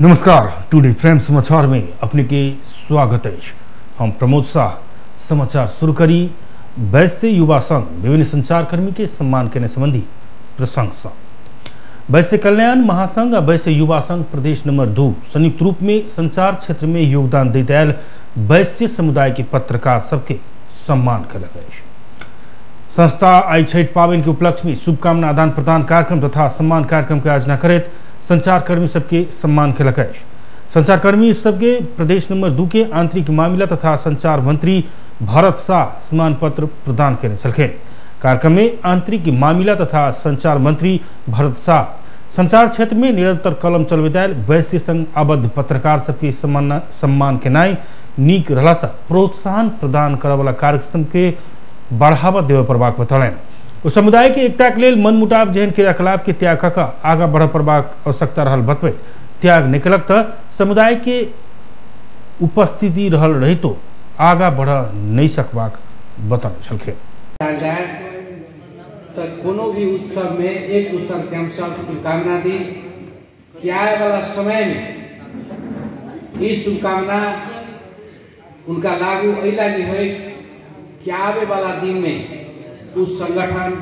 नमस्कार, today frame समाचार में अपने के स्वागत है। हम प्रमोद शाह। समाचार शुरू करी वैश्य युवा संघ विभिन्न संचारकर्मी के सम्मान करने संबंधी प्रसंग से। वैश्य कल्याण महासंघ और वैश्य युवा संघ प्रदेश नंबर 2 संयुक्त रूप में संचार क्षेत्र में योगदान देते आयल वैश्य समुदाय के पत्रकार सबके सम्मान कयलक अछि। संस्था आई छठ पावन के उपलक्ष्य में शुभकामना आदान प्रदान कार्यक्रम तथा सम्मान कार्यक्रम के आयोजना करैत संचारकर्मी सबके सम्मान कयलक अछि। संचारकर्मी सबके प्रदेश नंबर 2 के आंतरिक मामिला तथा संचार मंत्री भरत शाह सम्मान पत्र प्रदान करने छलखिन। कार्यक्रम में आंतरिक मामिला तथा संचार मंत्री भरत शाह संचार क्षेत्र में निरंतर कलम चलबैत आयल वैश्य संघ आबद्ध पत्रकार सबके सम्मान केनाइ नीक रहला से प्रोत्साहन प्रदान करऽवला कार्यक्रम के बढ़ावा देवे पड़बाक बतौलनि। ओ समुदाय के एकता के लेल मनमुटाव जेहन क्रियाकलाप के त्याग कऽ आगाँ बढ़ पड़बाक आवश्यकता रहल बतबैत त्याग निकलक तऽ समुदाय के उपस्थिति रहल रहितो आगाँ बढ़ नहीं सकबाक बतौने छलखिन। तो कोनो भी उत्सव में एक दूसर के हम सब शुभकामना दी कि आए वाला समय में ई शुभकामना उनका लागू एहि लागी होय कि आवे वाला दिन में उस संगठन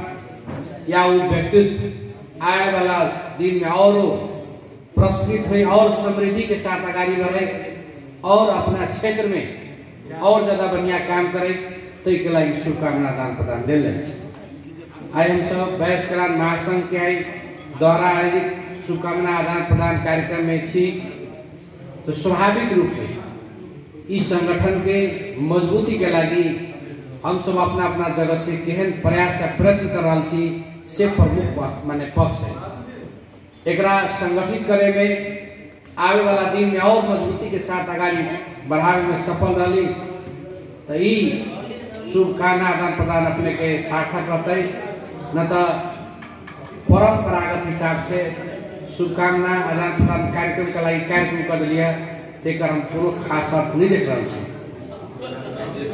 या वो व्यक्तित्व आए वाला दिन में और पुरस्कृत हो और समृद्धि के साथ अगाड़ी बढ़े और अपना क्षेत्र में और ज़्यादा बढ़िया काम करे, तो के लागि शुभकामना दान प्रदान दिल जाइ छै। आइ हम सब वैश्य कल्याण महासंघ के आई द्वारा आयोजित शुभकामना आदान प्रदान कार्यक्रम में छी, तो स्वाभाविक रूप में इस संगठन के मजबूती के लागि हम सब अपना अपना जगह से केहन प्रयास या प्रयत्न कर रहा छी से प्रमुख माने पक्ष है। एकरा संगठित करे में आवे वाला दिन में और मजबूती के साथ अगाड़ी बढ़ावे में सफल रही तो ई शुभकामना आदान प्रदान अपने के सार्थक रहते, न तो परंपरागत हिसाब से शुभकामना आदान प्रदान कार्यक्रम के लागि कार्यक्रम कर दिलिए तेकर हम कोनो खास अर्थ नहीं देख रहा छी।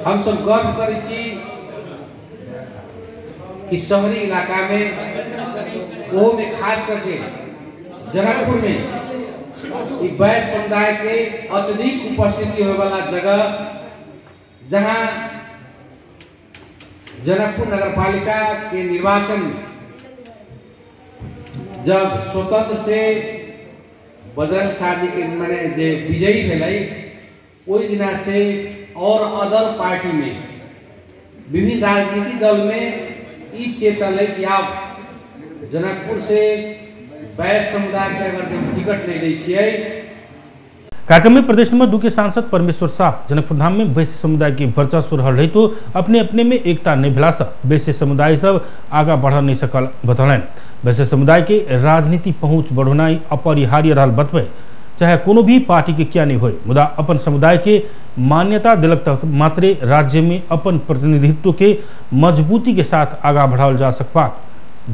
हम सब गर्व करै छी कि शहरी इलाका में ओहो में खास करके जनकपुर में वैश्य समुदाय के अत्यधिक उपस्थिति होने वाला जगह जहां जनकपुर नगरपालिका के निर्वाचन में जब स्वतंत्र से बजरंग शाह जी के माने जे विजयी भेलै ओहि दिना से और अदर पार्टी में विभिन्न राजनीतिक दल में ई चेतल है कि आप जनकपुर से वैश्य समुदाय के अगर जब टिकट नहीं दै छियै। कार्यक्रम में प्रदेश नंबर 2 के सांसद परमेश्वर शाह जनकपुर धाम में वैश्य समुदाय के वर्चस्व रहल रहितो अपने अपने में एकता नहीं भेला से वैश्य समुदाय सब आगाँ बढ़ नहीं सकल बतौलनि। वैश्य समुदाय के राजनीति पहुँच बढ़ौनाइ अपरिहार्य रहल बतबै चाहे कोनो भी पार्टी के क्या नहीं होय, मुदा अपन समुदाय के मान्यता दिलक तक मात्रे राज्य में अपन प्रतिनिधित्व के मजबूती के साथ आगाँ बढ़ाओल जा सकबाक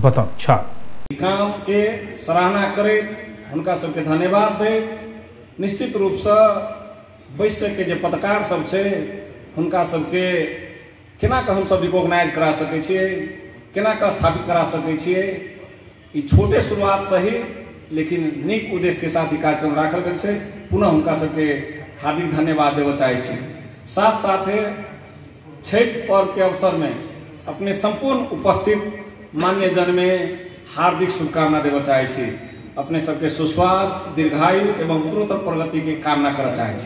बतौने छल। काम के सराहना करैत हुनका सबके धन्यवाद दैत निश्चित रूपसँ वैश्य के जे पत्रकार सब छै हुनका सबके केना कऽ हमसब रिकॉग्नाइज करा सकै छियै, केना कऽ स्थापित करा सकै छियै, ई छोटे शुरुआत सही लेकिन नीक उद्देश्य के साथ ई कार्यक्रम राखल गेल छै। पुनः हुनका सबके हार्दिक धन्यवाद देबऽ चाहै छी। साथ साथे छठि पर्व के अवसर में अपने संपूर्ण उपस्थित मान्यजन में हार्दिक शुभकामना देबऽ चाहै छी। अपने सबके सुस्वास्थ्य, दीर्घायु एवं उत्तरोत्तर प्रगति के कामना करऽ चाहै छी।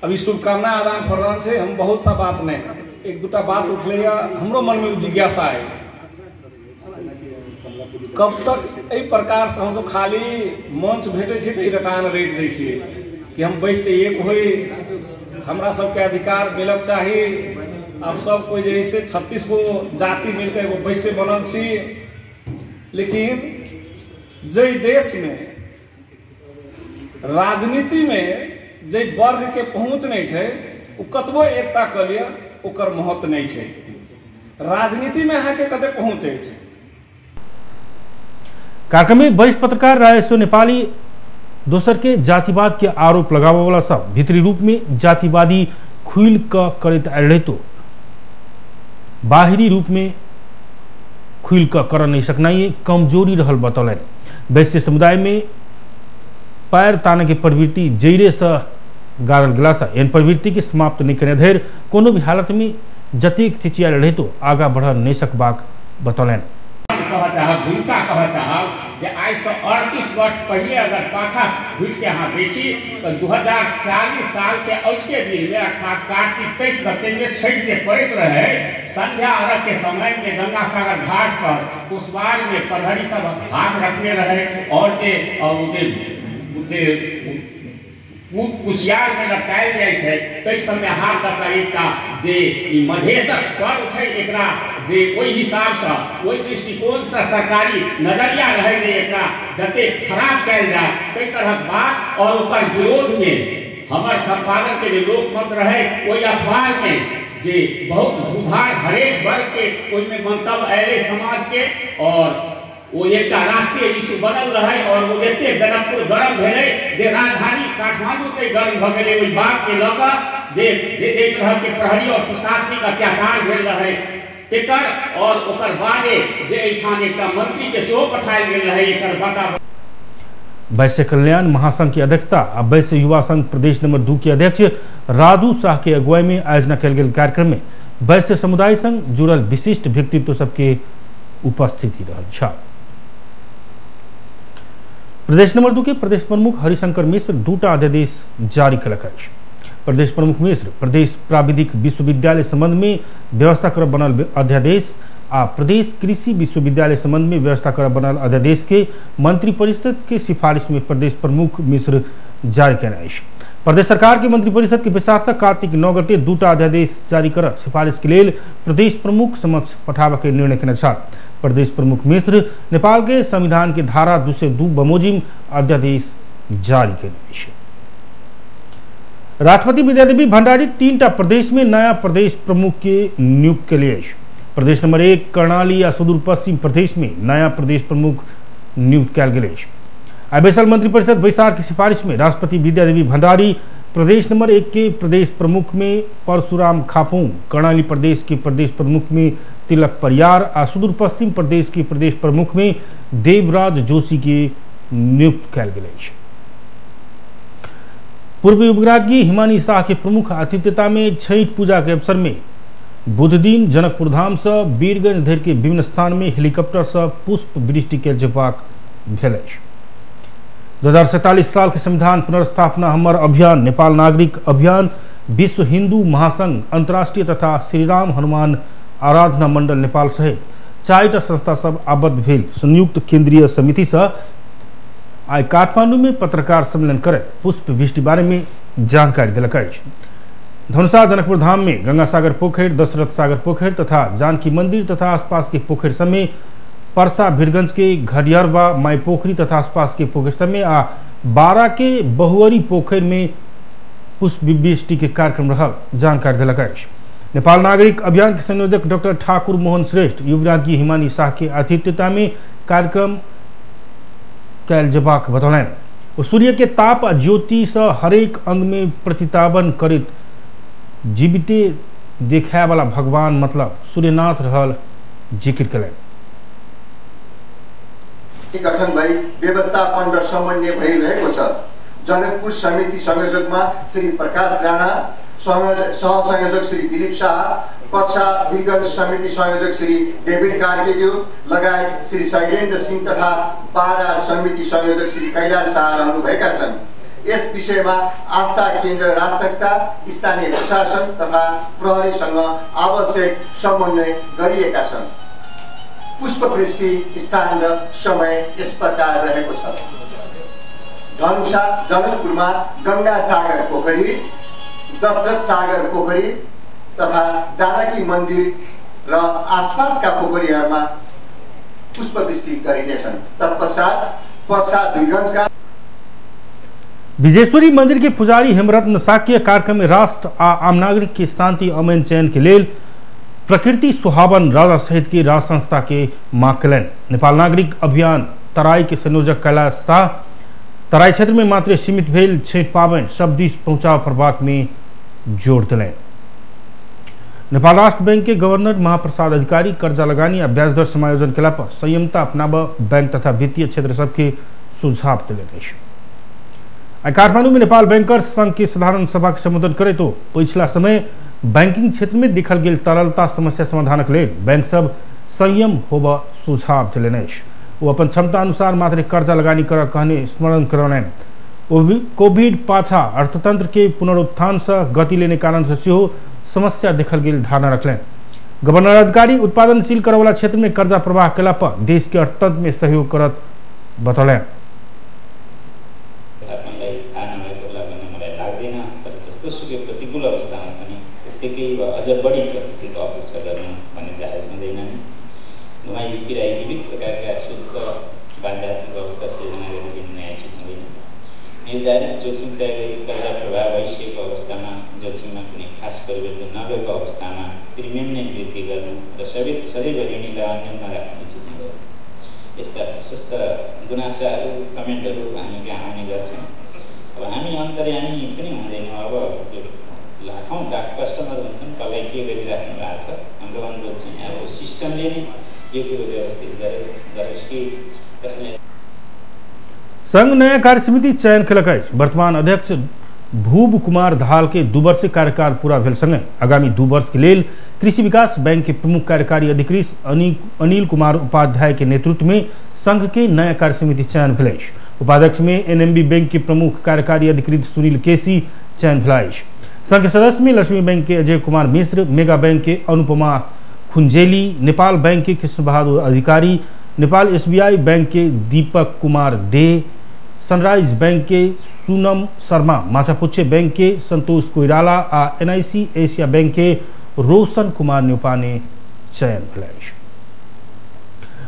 अभी शुभकामना आदान प्रदान छै, हम बहुत सा बात नहीं, एक दूटा बात उठलै हमरो मन में जिज्ञासा है कब तक एहि प्रकार से हम सब खाली मंच भेटै छै तऽ ई रटान रटि दै छियै कि हम वैश्य एक होइ, हमरा सबके अधिकार मिलक चाही। अब सब कोइ जे है से 36 गो जाति मिलके एगो वैश्य बनल छी, लेकिन जै देश में राजनीति में जै वर्ग के पहुँच नहीं छै ओ कतबो एकता कऽ लिअ ओकर महत्व नहीं छै। राजनीति में अहाँके कते पहुँच छै। कार्यक्रम में वरिष्ठ पत्रकार राजेश्वर नेपाली दोसर के जातिवाद के आरोप लगावे वाला सब भीतरी रूप में जातिवादी खुल क करैत आयल रहितो बाहरी रूप में खुल क कर नहीं सकनाइ कमजोरी रहल बतौलनि। वैश्य समुदाय में पैर ताने के प्रवृत्ति जड़े से गाड़ल गेला से एहन प्रवृत्ति के समाप्त नहीं करने धरि कोनो भी हालत में जतेक थिचियाल रहितो आगा बढ़ नहीं सकबाक बतौलनि। कह चाहब भूमिका कह चाहब जे आइ से 38 वर्ष पहले अगर पाछा घुरि के अहाँ देखी तो 2040 साल के अजुके दिन में अर्थात कार्तिक 23 गते में छठि जे पड़ैत रहे, संध्या अर्घ के समय में गंगा सागर घाट पर कुशवार में प्रहरी सब हाथ रखने रहे और जे कुशियार में लटकायल जाइ छै ताहि सबमे हाथ दऽ कऽ एकटा जे ई मधेशक पर्व छै एकरा जे ओहि हिसाबसँ ओहि दृष्टिकोणसँ सरकारी नजरिया रहै जे एकरा जतेक खराब कयल जाय ताहि तरहक बात। और ओकर विरोधमे हमर सम्पादकके जे लोकमत रहै ओहि अखबारमे जे बहुत धूधार हरेक वर्गके ओहिमे मंतव्य अयलै समाजके और वो एक राष्ट्रीय इशू बनल रहे और वो एते जनकपुर गरम भेलै जे राजधानी काठमांडू के गरम भऽ गेलै ओहि बात के लऽ कऽ जे जे एक तरह के प्रहरी और प्रशासनिक अत्याचार भेल रहे तेकर। और ओकर बादे जे एहिठाम एकटा मंत्री के सेहो पठायल गेल रहे एकर वातावरण। वैश्य कल्याण महासंघ की अध्यक्षता आ वैश्य युवा संघ प्रदेश नंबर 2 के अध्यक्ष राजू शाह के अगुवाई में आयोजना कयल गेल कार्यक्रम में वैश्य समुदाय संग जुड़ल विशिष्ट व्यक्तित्व सबके उपस्थिति रहल छल। प्रदेश नंबर 2 के प्रदेश प्रमुख हरिशंकर मिश्र दूटा अध्यादेश जारी कयलक अछि। प्रदेश प्रमुख मिश्र प्रदेश प्राविधिक विश्वविद्यालय संबंध में व्यवस्था कर बनल अध्यादेश आ प्रदेश कृषि विश्वविद्यालय संबंध में व्यवस्था कर बनल अध्यादेश के मंत्रिपरिषद के सिफारिश में प्रदेश प्रमुख मिश्र जारी कयने अछि। प्रदेश सरकार के मंत्रिपरिषद के बैसार से कार्तिक 9 गते दूटा अध्यादेश जारी कर सिफारिश के लेल प्रदेश प्रमुख समक्ष पठाबऽ के निर्णय केने छल। प्रदेश प्रमुख मिश्र नेपाल के संविधान के धारा 202 बमोजिम अध्यादेश जारी केने अछि। राष्ट्रपति विद्यादेवी भंडारी 3टा प्रदेश में नया प्रदेश प्रमुख के नियुक्त के लिए प्रदेश नंबर 1 कर्णाली आ सुदूर पश्चिम प्रदेश में नया प्रदेश प्रमुख नियुक्त कयल गेल अछि। आइ बैसल मंत्रिपरिषद बैसार के सिफारिश में राष्ट्रपति विद्यादेवी भंडारी प्रदेश नंबर 1 के प्रदेश प्रमुख में परशुराम खापूंग, कर्णाली प्रदेश के प्रदेश प्रमुख में तिलक परियार आ सुदूर पश्चिम प्रदेश के प्रदेश प्रमुख में देवराज जोशी के नियुक्त कयल गेल अछि। पूर्व युवराज्ञी हिमानी शाह के प्रमुख आतिथ्यता में छठ पूजा के अवसर में बुधदिन जनकपुर धाम से वीरगंज धरि के विभिन्न स्थान में हेलीकॉप्टर से पुष्प वृष्टि के जेबाक भेल अछि। 2047 साल के संविधान पुनर्स्थापना हमर अभियान, नेपाल नागरिक अभियान, विश्व हिंदू महासंघ अंतर्राष्ट्रीय तथा श्रीराम हनुमान आराधना मंडल नेपाल सहित 4टा संस्था सब आबद्ध भेल संयुक्त केंद्रीय समिति से आइ काठमांडू में पत्रकार सम्मेलन करैत पुष्प वृष्टि बारे में जानकारी देलक अछि। धनुषा जनकपुर धाम में गंगा सागर पोखरि, दशरथ सागर पोखरि तथा जानकी मंदिर तथा आसपास के पोखरि सब में, परसा भीरगंज के घरियरवा माई पोखरी तथा आसपास के पोखरि सब में आ बारा के बहुअरी पोखरि में पुष्प वृष्टि के कार्यक्रम रहल जानकारी देलक अछि। नेपाल नागरिक अभियान के संयोजक डॉक्टर ठाकुर मोहन श्रेष्ठ युवराज्ञी हिमानी शाह के आतिथ्यता में कार्यक्रम कयल जेबाक बतौलनि। ओ सूर्य के ताप आ ज्योति से हरेक अंग में प्रतितापन करैत जीविते देखाय वाला भगवान मतलब सूर्यनाथ रहल जिक्र कयलनि। गठन भई व्यवस्थापन र समन्वय भइरहेको छ। जनकपुर समिति संयोजकमा श्री प्रकाश राणा, सहसंयोजक श्री दिलीप शाह, पर्सा वीरगंज समिति संयोजक श्री डेभिड कार्कीज्यू लगायत श्री शैलेन्द्र सिंह तथा बारा समिति संयोजक श्री कैलाश शाह रहनुभएका छन्। यस विषयमा आस्था केन्द्र राज संस्था, स्थानीय प्रशासन तथा प्रहरीसँग आवश्यक समन्वय गरिएका छन्। पुष्पवृष्टि स्थान र समय यस प्रकार रहेको छ। धनुषा जनकपुरमा गंगा सागर पोखरी, दशरथ सागर पोखरी तथा जानकी मन्दिर र आसपासका पोखरीहरूमा पुष्पवृष्टि गरिनेछन्। तत्पश्चात पर्सा वीरगंजका विजेश्वरी मंदिर के पुजारी हेमरत्न साक्य कार्यक्रम में राष्ट्र आ आम नागरिक के शांति अमन चैन के लेल प्रकृति सुहावन राजा सहित के राज संस्था के मांग कयलनि। नेपाल नागरिक अभियान तराई के संयोजक कैलाश शाह तराई क्षेत्र में मात्र सीमित भेल छठि पाबनि सब दिस पहुँचाव पड़बाक में जोर देलनि। नेपाल राष्ट्र बैंक के गवर्नर महाप्रसाद अधिकारी कर्जा लगानी आ ब्याज दर समायोजन केला पर संयमता अपनाबऽ बैंक तथा वित्तीय क्षेत्र सबके सुझाव देलनि अछि। आ काठमाडौँ में नेपाल बैंकर्स संघ के साधारण सभा के संबोधन करैत ओ पछिला समय बैंकिंग क्षेत्र में देखल गेल तरलता समस्या समाधानक लेल बैंक सब संयम होबऽ सुझाव देलनि अछि। ओ अपन क्षमता अनुसार मात्र कर्जा लगानी कर कहने स्मरण करौलनि। कोविड पाछा अर्थतंत्र के पुनरुत्थान से गति लेने कारण से सेहो समस्या देखल गेल धारणा रखलनि। गवर्नर अधिकारी उत्पादनशील करवला क्षेत्र में कर्जा प्रवाह केला पर देश के अर्थतंत्र में सहयोग करत बतौलनि। अझ बढी प्रगतिको अपेक्षा गर्नु भन्ने जायज हुँदैन नि। घुमाइ फिराइ विविध प्रकारका शुद्ध बाध्यात्मक अवस्था सिर्जना गर्न दिनु न्यायोचित हुँदैन। निर्धारित जोखिम तय गरी कर्जा प्रभाव भइसकेको अवस्थामा जोखिममा कुनै खास परिवर्तन नभएको अवस्थामा प्रिमियम नै वृद्धि गर्नु र सबै सदैव ऋणीलाई अन्यलमा राख्नु उचित हुँदैन। यस्ता प्रशस्त गुनासाहरू कमेन्टहरू हामी कहाँ आउने गर्छौँ। अब हामी अन्तर्यामी पनि हुँदैनौँ। अब त्यो लाखौँ लाख कस्टमर हुन्छन्, कसलाई के गरिराख्नु भएको छ। हाम्रो अनुरोध चाहिँ अब सिस्टमले नै यो कुरो व्यवस्थित गरोस् कि कसैले। संघ नयाँ कार्यसमिति चयन केलक अछि। वर्तमान अध्यक्ष भूप कुमार धाल के 2 वर्ष कार्यकाल पूरा भेल संगे आगामी 2 वर्ष के लेल कृषि विकास बैंक के प्रमुख कार्यकारी अधिकृत अनिल कुमार उपाध्याय के नेतृत्व में संघ के नया कार्यसमिति चयन भेल अछि। उपाध्यक्ष में एनएमबी बैंक के प्रमुख कार्यकारी अधिकृत सुनील केसी चयन भेल अछि। संघ के सदस्य में लक्ष्मी बैंक के अजय कुमार मिश्र, मेगा बैंक के अनुपमा खुंजेली, नेपाल बैंक के कृष्ण बहादुर अधिकारी, नेपाल एसबीआई बैंक के दीपक कुमार दे, सनराइज बैंक के सुनम शर्मा, माछापुच्छे बैंक के संतोष कोइराला आ एनआईसी एशिया बैंक के रोशन कुमार न्यौपाने चयन भेल अछि।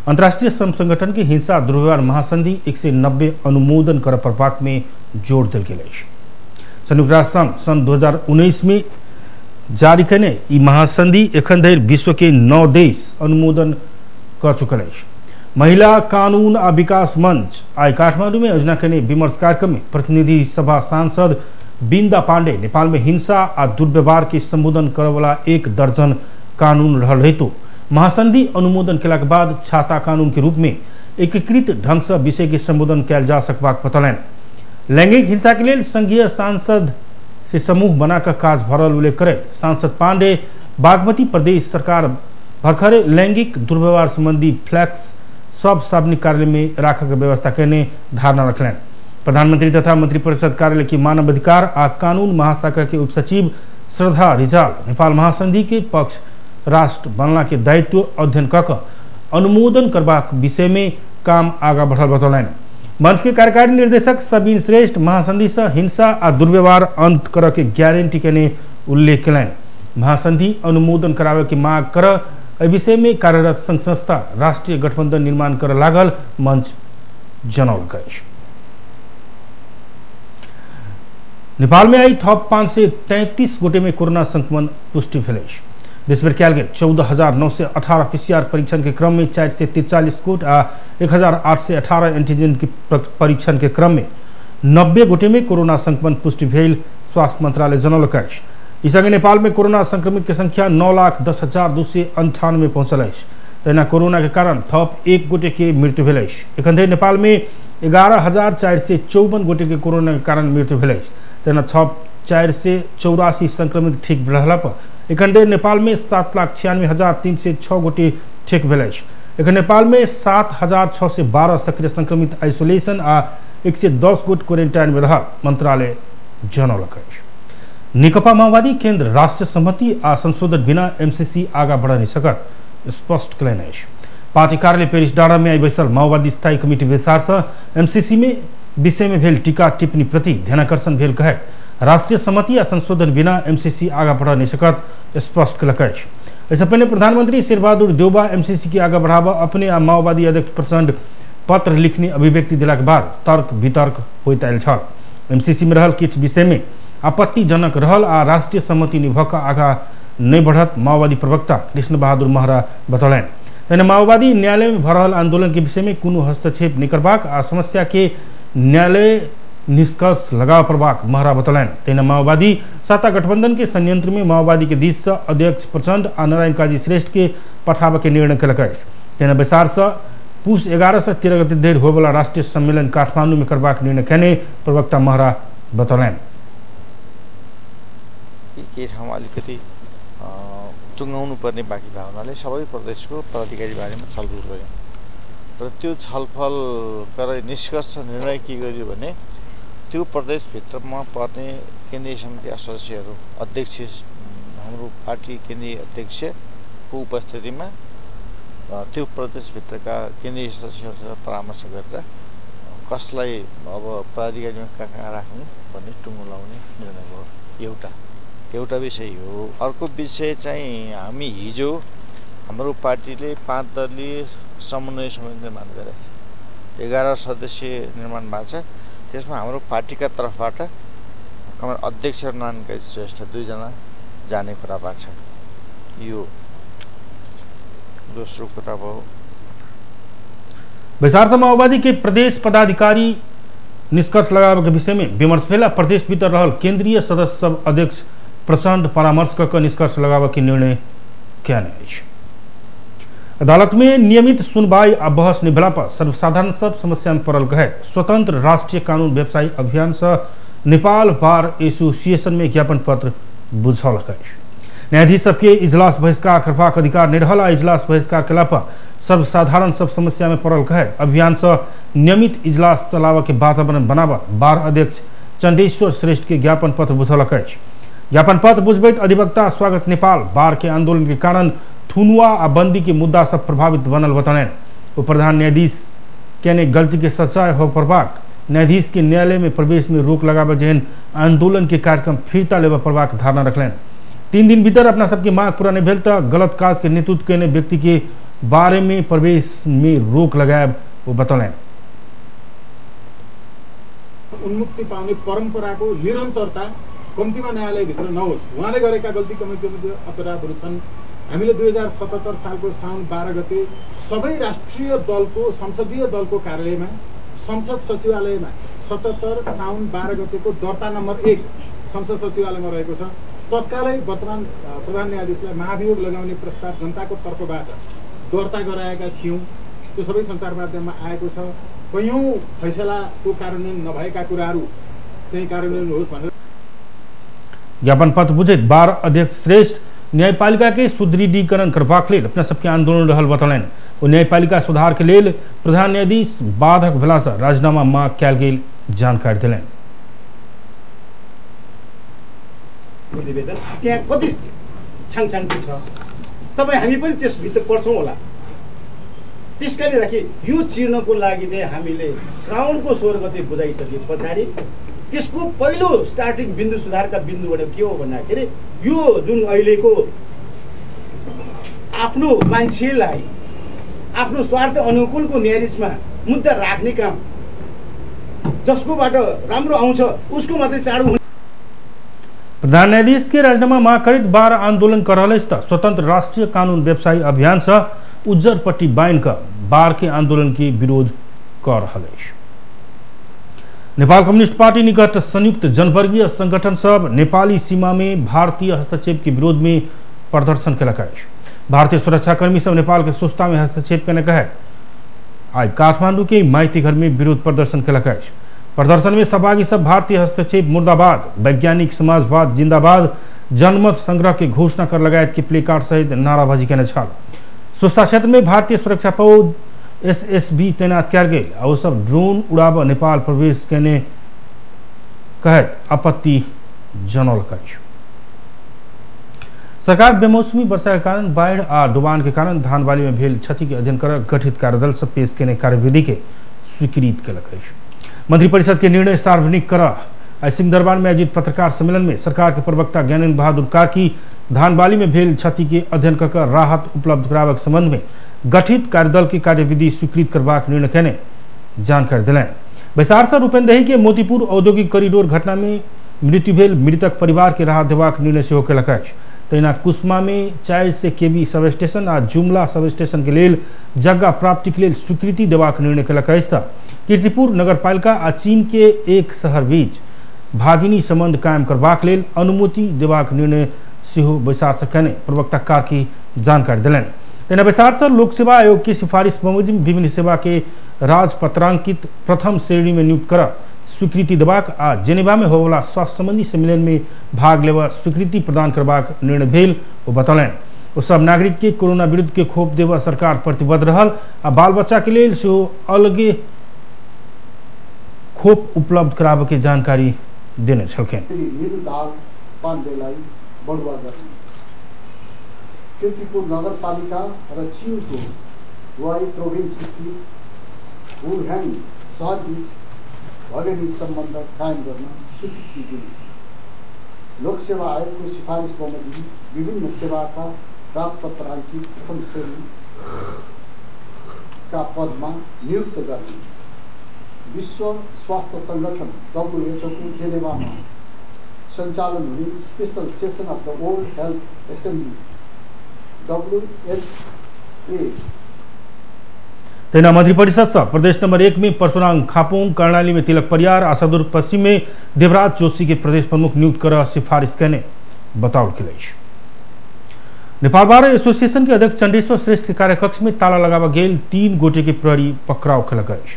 अंतर्राष्ट्रीय श्रम संगठन के हिंसा दुर्व्यवहार महासंधि 190 अनुमोदन कर पड़बाक में जोर देल गेल अछि। संयुक्त राष्ट्र संघ सन 2019 में जारी कयने ई महासंधि एखन धरि विश्व के 9 देश अनुमोदन कर चुकल अछि। महिला कानून आ विकास मंच आइ काठमांडू में आयोजना कयने विमर्श कार्यक्रम में प्रतिनिधि सभा सांसद बिंदा पांडे नेपाल में हिंसा आ दुर्व्यवहार के संबोधन करवला 1 दर्जन कानून रहल रहितो महासंधि अनुमोदन केलाक बाद छाता कानून के रूप में एकीकृत ढंग से विषय के संबोधन कयल जा सकबाक बतौलनि। लैंगिक हिंसा के लेल संघीय सांसद से समूह बनाकर काज भरल उल्लेख करैत सांसद पांडे बागमती प्रदेश सरकार भर्खरे लैंगिक दुर्व्यवहार संबंधी फ्लैक्स सब सार्वजनिक कार्यालय में राखक व्यवस्था कयने धारणा रखलनि। प्रधानमंत्री तथा मंत्रिपरिषद कार्यालय की मानव अधिकार आ कानून महाशाखा के उपसचिव श्रद्धा रिजाल नेपाल महासंधि के पक्ष राष्ट्र बनला के दायित्व अध्ययन कऽ अनुमोदन करबाक विषय में काम आगा बढ़ल बतौलनि। मंच के कार्यकारी निर्देशक सबीन श्रेष्ठ महासंधि से हिंसा आ दुर्व्यवहार अंत कर के गारंटी केने उल्लेख कयलनि। महासंधि अनुमोदन करावे के मांग कर एहि विषय में कार्यरत संघ संस्था राष्ट्रीय गठबंधन निर्माण कर लागल मंच जनौलक अछि। नेपाल में आई थप 533 गोटे में कोरोना संक्रमण पुष्टि भेल अछि। देशभर कयल गेल 14,918 पीसीआर परीक्षण के क्रम में 443 गोट आ 1,818 एंटीजन के परीक्षण के क्रम में 90 गोटे में कोरोना संक्रमण पुष्टि भेल स्वास्थ्य मंत्रालय जनौलक अछि। ई संगे नेपाल में कोरोना संक्रमित के संख्या 9,10,298 पहुंचल अछि। तहिना कोरोना के कारण थप 1 गोटे के मृत्यु भेल अछि। एखन धरि नेपाल में 11,454 गोटे के कोरोना के कारण मृत्यु भेल अछि। तहिना थप 484 संक्रमित ठीक रहला पर एखन धरि नेपाल में 7,96,306 गोटे ठीक भेल अछि। एखन नेपाल में 7,612 सक्रिय संक्रमित आइसोलेशन आ 110 गोट क्वारेंटाइन में रहल मंत्रालय जनौलक अछि। नेकपा माओवादी केंद्र राष्ट्रीय सहमति आ संशोधन बिना एमसीसी आगा बढ़ नहीं सकत स्पष्ट कयलनि अछि। पार्टी कार्यालय पेरिस डाँडा में आई बैसल माओवादी स्थायी कमिटी बैसार से एमसीसी में विषय में भेल टीका टिप्पणी प्रति ध्यानाकर्षण भेल कहैत राष्ट्रीय सहमति आ संशोधन बिना एमसीसी आगा बढ़ नहीं सकत स्पष्ट कयलक अछि। एहिसँ पहिने प्रधानमंत्री शेरबहादुर देउबा एमसीसी के आगा बढ़ाबऽ अपने आ माओवादी अध्यक्ष प्रचंड पत्र लिखने अभिव्यक्ति देलाक बाद तर्क वितर्क होइत आयल छल। एमसीसी में रहल किछु विषय में आपत्तिजनक रहल आ राष्ट्रीय सहमति निभऽ कऽ आगा नहि बढ़त माओवादी प्रवक्ता कृष्ण बहादुर महरा बतौलनि। तहिना माओवादी न्यायालय में भऽ रहल आंदोलन के विषय में कोनो हस्तक्षेप नहि करबाक आ समस्या के न्यायालय निष्कर्ष लगाव पड़बाक महरा बतौलनि। तहिना माओवादी सत्ता गठबंधन के संयंत्र में माओवादी के दिस से अध्यक्ष प्रचंड आ नारायण काजी श्रेष्ठ के पठाबऽ के निर्णय केलक अछि। तहिना बैसार से पुस 11 से 13 गते धरि होयवला राष्ट्रिय सम्मेलन काठमाडौँ में करबाक निर्णय केने प्रवक्ता महरा बतौलनि। केही ठाउँमा अलिकति टुङ्गाउनु पर्ने बाँकी भएको हुनाले सबै प्रदेशको पदाधिकारी बारेमा छलफल गऱ्यौँ र त्यो छलफल गरेर निष्कर्ष निर्णय के गर्यो भने त्यो प्रदेशभित्रमा पर्ने केन्द्रीय समितिका सदस्यहरू अध्यक्ष हाम्रो पार्टी केन्द्रीय अध्यक्षको उपस्थितिमा त्यो प्रदेशभित्रका केन्द्रीय सदस्यहरूसँग परामर्श गरेर कसलाई अब पदाधिकारीमा कहाँ कहाँ राख्ने भन्ने टुङ्गो लाउने निर्णय भयो। एउटा विषय हो। अर्को विषय चाहिँ हामी हिजो हाम्रो पार्टीले 5 दलीय समन्वय समिति निर्माण गरेको छ, 11 सदस्यीय निर्माण भएको छ। त्यसमा हाम्रो पार्टीका तर्फबाट कमर अध्यक्ष र नारायण श्रेष्ठ 2जना जाने कुरा भएको छ। यो दोस्रो कुरा भयो। बैसार माओवादी के प्रदेश पदाधिकारी निष्कर्ष लगावे के विषय में विमर्श भेला। प्रदेश भीतर रहल केंद्रीय सदस्य सब अध्यक्ष प्रचंड परामर्श क निष्कर्ष लगावे के निर्णय कयने अछि। अदालत में नियमित सुनवाई आ बहस नहि भेला पर सर्वसाधारण सब समस्या में पड़ल गए स्वतंत्र राष्ट्रीय कानून व्यवसायी अभियान से नेपाल बार एसोसिएशन में ज्ञापन पत्र बुझौलक अछि। न्यायाधीश सबके इजलास बहिष्कार करबाक अधिकार नहि रहल आ इजलास बहिष्कार कयला पर सर्वसाधारण सब समस्या में पड़ल कहे अभियान से नियमित इजलास चलाबऽ के वातावरण बनाबऽ बार अध्यक्ष चंडेश्वर श्रेष्ठ के ज्ञापन पत्र बुझौलक अछि। ज्ञापन पत्र बुझबैत अधिवक्ता स्वागत नेपाल बार के आंदोलन के कारण थुनुआ आ बंदी के मुद्दा सब प्रभावित बनल बतौलनि। वो प्रधान न्यायाधीश केने गलती के सजाय हो पड़बाक, न्यायाधीश के न्यायालय में प्रवेश में रोक लगाबऽ जेहन आंदोलन के कार्यक्रम फिरता लेबऽ पड़बाक धारणा रखलनि। 3 दिन भीतर अपना सबके मांग पूरा नहीं भेल तऽ गलत काज के नेतृत्व केने व्यक्ति के बारे में प्रवेश में रोक लगायब वो बतौलनि। उन्मुक्ति पाउने परम्पराको निरन्तरता कम्तीमा न्यायालयभित्र नहोस्। उहाँले गरेका गल्ती कमिटी अपराधहरू छन्। हामीले 2077 सालको साउन 12 गते सबै राष्ट्रिय दलको संसदीय दलको कार्यालयमा संसद सचिवालयमा 77 साउन 12 गतेको दर्ता नम्बर 1 संसद सचिवालयमा रहेको छ। तत्कालै वर्तमान प्रधान न्यायाधीशलाई महाभियोग लगाउने प्रस्ताव जनताको तर्फबाट दर्ता गराएका थियौँ। त्यो सबै सञ्चार माध्यममा आएको छ। कैयौँ फैसलाको कार्यान्वयन नभएका कुराहरू चाहिँ कार्यान्वयन होस् भनेर ज्ञापन पत्र बुझैत बार अध्यक्ष श्रेष्ठ न्यायपालिका के सुदृढ़ीकरण करबाक लेल अपना सबके आंदोलन रहल बतौलनि। ओ न्यायपालिका सुधार के लेल प्रधान न्यायाधीश बाधक भेलासँ राजीनामा मांग कयल गेल जानकारी देलनि। निवेदन त्यहाँ कति छाङछाङकी छ, तपाईँ हामी पनि त्यसभित्र पर्छौँ होला। त्यस कारणले राखी यो चिर्नको लागि चाहिँ हामीले श्रावणको 16 गते बुझाइसके पछाडि त्यसको पहिलो स्टार्टिङ बिन्दु सुधारका बिन्दु भनेको के हो भन्दाखेरि यो जुन अहिलेको आफ्नो मान्छेलाई आफ्नो स्वार्थ अनुकूलको न्यायाधीशमा मुद्दा राख्ने काम जसकोबाट राम्रो आउँछ उसको मात्रै चाँडो। प्रधान न्यायाधीश के राजीनामा मांग करैत बार आंदोलन कर रहल अछि स्वतंत्र राष्ट्रीय कानून व्यवसायी अभियान से उज्जर पट्टी बान्हि कऽ बार के आंदोलन के विरोध कर रहल अछि। नेपाल कम्युनिस्ट पार्टी निकट संयुक्त जनवर्गीय संगठन सब नेपाली सीमा में भारतीय हस्तक्षेप के विरोध में प्रदर्शन केलक अछि। भारतीय सुरक्षाकर्मी सब नेपाल के सुस्ता में हस्तक्षेप केने कहे आज काठमांडू के माइती घर में विरोध प्रदर्शन केलक अछि। प्रदर्शन में सहभागी सब भारतीय हस्तक्षेप मुर्दाबाद, वैज्ञानिक समाजवाद जिंदाबाद, जनमत संग्रह के घोषणा कर लगायत के प्लेकार्ड सहित नाराबाजी केने छल। सुस्ता क्षेत्र में भारतीय सुरक्षा फौज एसएसबी तैनात कयल गेल आ ओ सब ड्रोन उड़ाबऽ नेपाल प्रवेश केने कहैत आपत्ति जनौलक अछि। सरकार बेमौसमी वर्षा के कारण बाढ़ि आ डुबान के कारण धान बाली में भेल क्षति के अध्ययन कर गठित कार्यदल से पेश केने कार्यविधि के स्वीकृत केलक अछि। मंत्रिपरिषद के निर्णय सार्वजनिक कर आइ सिंहदरबार में आयोजित पत्रकार सम्मेलन में सरकार के प्रवक्ता ज्ञानेन्द्र बहादुर कार्की धान बाली में भेल क्षति के अध्ययन कर राहत उपलब्ध कराबक संबंध में गठित कार्यदल के कार्यविधि स्वीकृत करबाक निर्णय केने जानकारी देलनि। बैसार से रूपन्देही के मोतीपुर औद्योगिक कॉरिडोर घटना में मृत्यु भेल मृतक परिवार के राहत देबाक निर्णय सेहो केलक अछि। तहिना कुसमा में 400 केवी सब स्टेशन आ जुमला सब स्टेशन के लेल जगह प्राप्ति के लेल स्वीकृति देबाक निर्णय केलक अछि। कीर्तिपुर नगरपालिका आ चीन के एक शहर बीच भागिनी संबंध कायम करबाक लेल अनुमति देबाक निर्णय सेहो बैसार से केने प्रवक्ता कार्की जानकारी देलनि। तहिना बैसार से लोक सेवा आयोग के सिफारिश बमोजिम विभिन्न सेवा के राजपत्रांकित प्रथम श्रेणी में नियुक्त कर स्वीकृति देबाक आ जेनेवा में होवला स्वास्थ्य संबंधी सम्मेलन में भाग लेवा स्वीकृति प्रदान करबाक निर्णय भेल ओ बतौलनि। ओ सब नागरिक के कोरोना विरुद्ध के खोप देवा सरकार प्रतिबद्ध रहल आ बाल बच्चा के लेल सेहो अलगे खोप उपलब्ध कराबऽ के जानकारी देने छलखिन। कीर्तिपुर नगरपालिका र चीनको हुवाई प्रोभिन्स स्थित वुहान सहरबीच भगिनी सम्बन्ध कायम गर्न स्वीकृति दिने, लोकसेवा आयोगको सिफारिस बमोजिम विभिन्न सेवाका राजपत्राङ्कित प्रथम श्रेणीका पदमा नियुक्त गर्ने, विश्व स्वास्थ्य संगठन WHO को जेनेवामा सञ्चालन हुने special session of the World Health Assembly WHA। तहिना मंत्रिपरिषद से प्रदेश नंबर 1 में परशुराम खापुंग, कर्णाली में तिलक परियार, आशादुर्ग पश्चिम में देवराज जोशी के प्रदेश प्रमुख नियुक्त कर सिफारिश करने बताओल गेल अछि। नेपाल बार एसोसिएशन के अध्यक्ष चंडेश्वर श्रेष्ठ के कार्यकक्ष में ताला लगावा गेल 3 गोटे के प्रहरी पकड़ाव केलक अछि।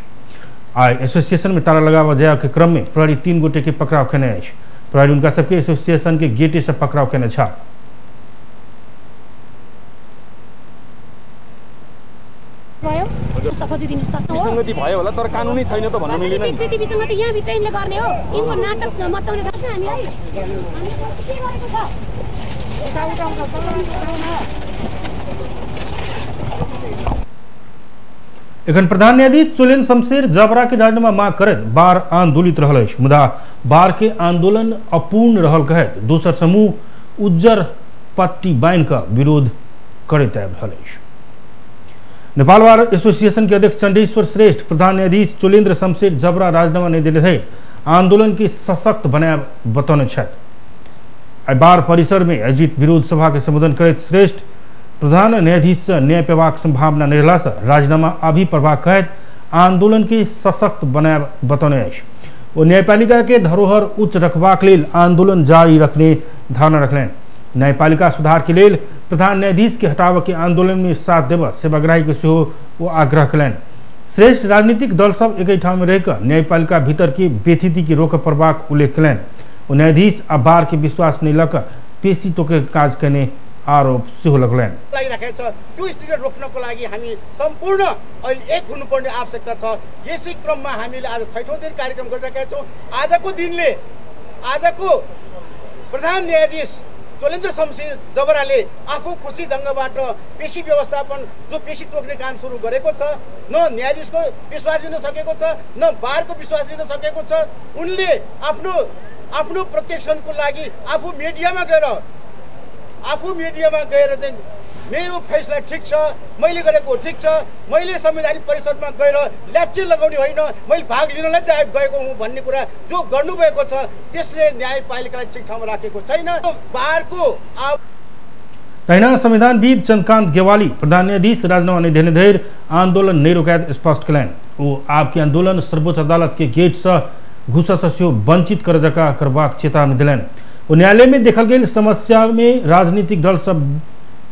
आइ एसोसिएशन में ताला लगावा जाय के क्रम में प्रहरी 3 गोटे के पकड़ाव केने अछि। प्रहरी उनका सबके एसोसिएशन के गेटे से पकड़ाव केने छल। विसङ्गति भयो होला तर कानुनी छैन त भन्नु मिलेन नि। विकृति विसङ्गति यहाँ भित्र यिनले गर्ने हो, यिनको नाटक मचाउने ठाउँछ हामीलाई। हामीले के गरेको छ? एखन प्रधान न्यायाधीश चोलेन शमशेर जबरा के राजीनामा माग करैत बार आंदोलित रहल अछि, मुदा बार के आंदोलन अपूर्ण रहल कहैत दोसर समूह उज्जर पट्टी बान्हि कऽ विरोध करैत आबि रहल अछि। नेपाल बार एसोसिएशन के अध्यक्ष चंडेश्वर श्रेष्ठ प्रधान न्यायाधीश चोलेन्द्र शमशेर जबरा राजीनामा नहि देने धरि आंदोलन के सशक्त बनायब बतौने छथि। आइ बार परिसर में आयोजित विरोध सभा के संबोधन करैत श्रेष्ठ प्रधान न्यायाधीश से न्याय पेबाक संभावना नहि रहला से राजीनामा अभी पड़बाक कहैत आंदोलन के सशक्त बनायब बतौने अछि। ओ न्यायपालिका के धरोहर उच्च रखबाक लेल आंदोलन जारी रखने धारणा रखलनि। न्यायपालिका सुधार के लेल प्रधान न्यायाधीश के हटाबऽ के आंदोलन में साथ देबऽ सेवाग्राही के सेहो ओ आग्रह कयलनि। श्रेष्ठ राजनीतिक दल सब एक ठाम में रहिकऽ न्यायपालिका भीतर के बेथिति के रोकऽ पड़बाक उल्लेख कयलनि। ओ न्यायाधीश आ बार के विश्वास नहि लऽ कऽ पेशी तोके काज कयने आरोप सेहो लगलनि। लागिराखेको छ त्यो स्थितिलाई रोक्नको लागि हामी सम्पूर्ण अहिले एक हुनुपर्ने आवश्यकता छ। यसै क्रममा हामीले आज छैठौँ दिन कार्यक्रम गरिरहेका छौँ। आजको दिनले आजको प्रधान न्यायाधीश चोलेन्द्र शमशेर जबराले आफू खुसी ढङ्गबाट पेशी व्यवस्थापन जो पेशी तोक्ने काम सुरु गरेको छ, न न्यायाधीशको विश्वास लिन सकेको छ न बारको विश्वास लिन सकेको छ। उनले आफ्नो आफ्नो प्रोटेक्सनको लागि आफू मिडियामा गएर चाहिँ मेरो फैसला ठिक छ, मैले गरेको ठिक छ, मैले संवैधानिक परिषदमा गएर ल्याप्चे लगाउने होइन, मैले भाग लिनलाई चाहिँ गएको हुँ भन्ने कुरा जो गर्नुभएको छ त्यसले न्यायपालिकालाई ठिक ठाउँमा राखेको छैन। बारको तहिना संविधानविद चंद्रकांत गेवाली प्रधान न्यायाधीश राजीनामा नहि देने धरि आंदोलन नहि रोकायत स्पष्ट कयलनि। ओ आपके आंदोलन सर्वोच्च अदालत के गेट से घुसऽ से सेहो वंचित कर जकाँ करबाक चेतावनी देलनि। ओ न्यायालय में देखल गेल समस्या में राजनीतिक दल सब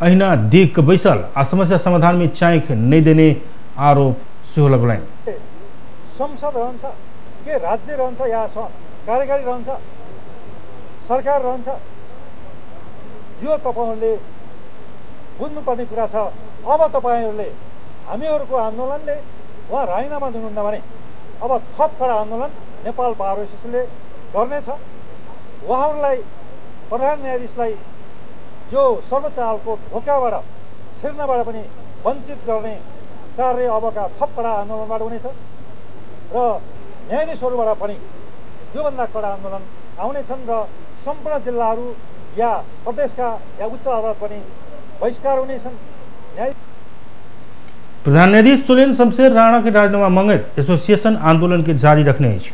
अहिना देख कऽ बैसल आ समस्या समाधान में चाँख नहि देने आरोप सेहो लगलनि। संसद रहन्छ के राज्य रहन्छ या कार्यकारी रहन्छ सरकार रहन्छ, यो तपाईहरूले बुझ्नुपर्ने कुरा छ। अब तपाईहरूले हामीहरूको आन्दोलनले उहाँ राजीनामा दिनुहुन्न भने अब थप कडा आन्दोलन नेपाल बार एसोसिएसनले गर्नेछ। उहाँहरूलाई प्रधान न्यायाधीशलाई यो सर्वोच्च अदालतको ढोकाबाट छिर्नबाट पनि वञ्चित गर्ने कार्य अबका थप कडा आन्दोलनबाट हुनेछ र न्यायाधीशहरूबाट पनि योभन्दा कडा आन्दोलन आउनेछन् र सम्पूर्ण जिल्लाहरू या प्रदेशका या उच्च अदालत पनि बहिष्कार हुनेछन्। प्रधान न्यायाधीश चोलेन शमशेर राणा के राजीनामा मांगैत एसोसिएशन आंदोलन के जारी रखने अछि।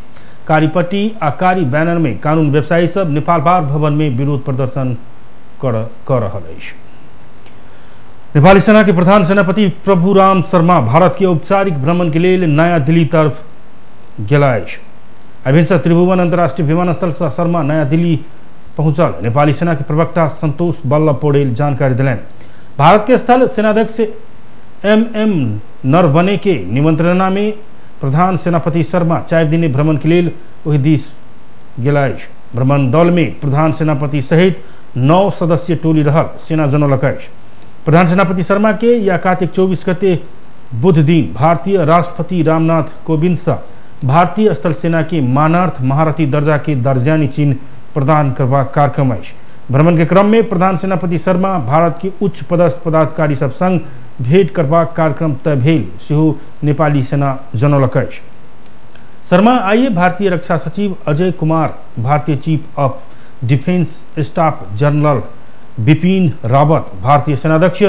कारीपट्टी आ कारी बैनर में कानून व्यवसायी सब नेपाल बार भवन में विरोध प्रदर्शन कर रहल अछि। नेपाली सेना के प्रधान सेनापति प्रभुराम शर्मा भारत के औपचारिक भ्रमण के लेल नया दिल्ली तरफ गेला अछि। अभिनसर त्रिभुवन अंतर्राष्ट्रीय विमानस्थल से शर्मा नया दिल्ली पहुंचल। नेपाली सेना के प्रवक्ता संतोष बल्लभ पौडेल जानकारी दिलनि। भारत के स्थल सेनाध्यक्ष एम एम नरवणे के निमंत्रणा में प्रधान सेनापति शर्मा 4 दिने भ्रमण के लेल ओहि दिस गेला अछि। भ्रमण दल में प्रधान सेनापति सहित 9 सदस्यीय टोली रहल सेना जनौलक अछि। प्रधान सेनापति शर्मा के या कार्तिक 24 गते बुध दिन भारतीय राष्ट्रपति रामनाथ कोविंद से भारतीय स्थल सेना के मानार्थ महारथी दर्जा के दर्जानी चिन्ह प्रदान करबाक कार्यक्रम अछि। भ्रमण के क्रम में प्रधान सेनापति शर्मा भारत के उच्च पदस्थ पदाधिकारी सब संग भेंट करबाक कार्यक्रम तय भेल सेहो नेपाली सेना जनौलक अछि। शर्मा आइए भारतीय रक्षा सचिव अजय कुमार, भारतीय chief of defence staff general Bipin Rawat, भारतीय सेनाध्यक्ष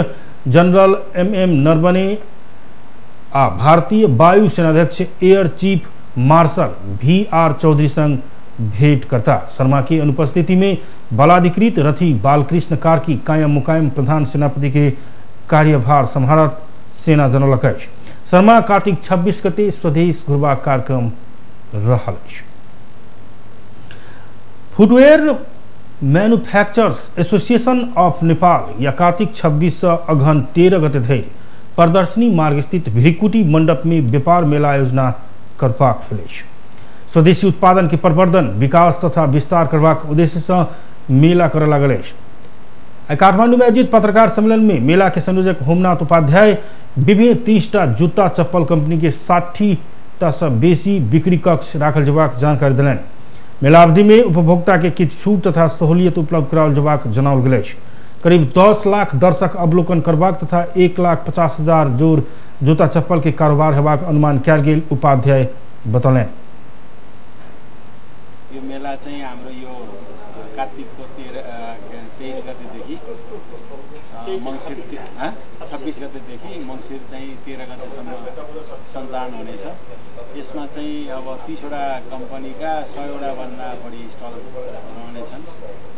जनरल एम एम नरवणे आ भारतीय वायु सेनाध्यक्ष air chief marshal VR Chaudhari संग भेंट करता। शर्मा की अनुपस्थिति में बलाधिकृत रथी बालकृष्ण कार्की कायम मुकायम प्रधान सेनापति के कार्यभार सम्हारत सेना जनौलक अछि। शर्मा कार्तिक 26 गते स्वदेश घुरबाक कार्यक्रम रहल अछि। Footwear manufacturers association of Nepal या कार्तिक 26 से अगहन 13 गते धरि प्रदर्शनी मार्ग स्थित भ्रिकुटी मंडप में व्यापार मेला आयोजना करबाक भेल अछि। स्वदेशी उत्पादन के प्रवर्धन, विकास तथा विस्तार करबाक उद्देश्य से मेला करऽ लागल अछि। काठमांडू में आयोजित पत्रकार सम्मेलन में मेला के संयोजक होमनाथ उपाध्याय विभिन्न 30टा जूता चप्पल कंपनी के 60टा से बेसी बिक्री कक्ष राखल जेबाक जानकारी देलनि। मेला अवधि में उपभोक्ता के किछु छूट तथा सहूलियत उपलब्ध कराओल जेबाक जनाओल गेल अछि। करीब 10 लाख दर्शक अवलोकन करबाक तथा 1,50,000 जोड़ जूता चप्पल के कारोबार हेबाक अनुमान कयल गेल उपाध्याय बतौलनि। यो मेला चाहिँ हाम्रो यो कार्तिकको 23 गतेदेखि मङ्सिर 26 गतेदेखि मङ्सिर चाहिँ 13 गतेसम्म सञ्चालन हुनेछ। यसमा चाहिँ अब 30वटा कम्पनीका 100वटा भन्दा बढी स्टल रहनेछन्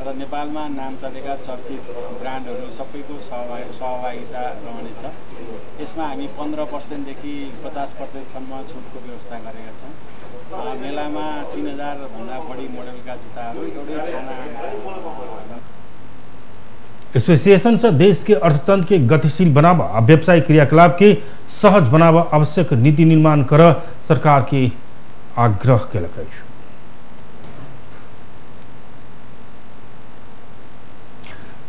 र नेपालमा नाम चलेका चर्चित ब्रान्डहरू सबैको सहभागिता रहनेछ। यसमा हामी 15% देखि 50% सम्म छुटको व्यवस्था गरेका छौँ। मेलामा 3000 भन्दा बढी मोडलका जुत्ताहरू एउटै छाना। एसोसिएशन से देश के अर्थतंत्र के गतिशील बनावा आ व्यवसायिक क्रियाकलाप के सहज बनावा आवश्यक नीति निर्माण कर सरकार के आग्रह केलक अछि।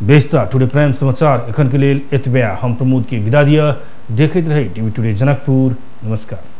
बेस्ता टुडे प्राइम समाचार एखन के लेल एतबे। हम प्रमोद के विदा दिया। देखैत रहे टीवी टुडे जनकपुर। नमस्कार।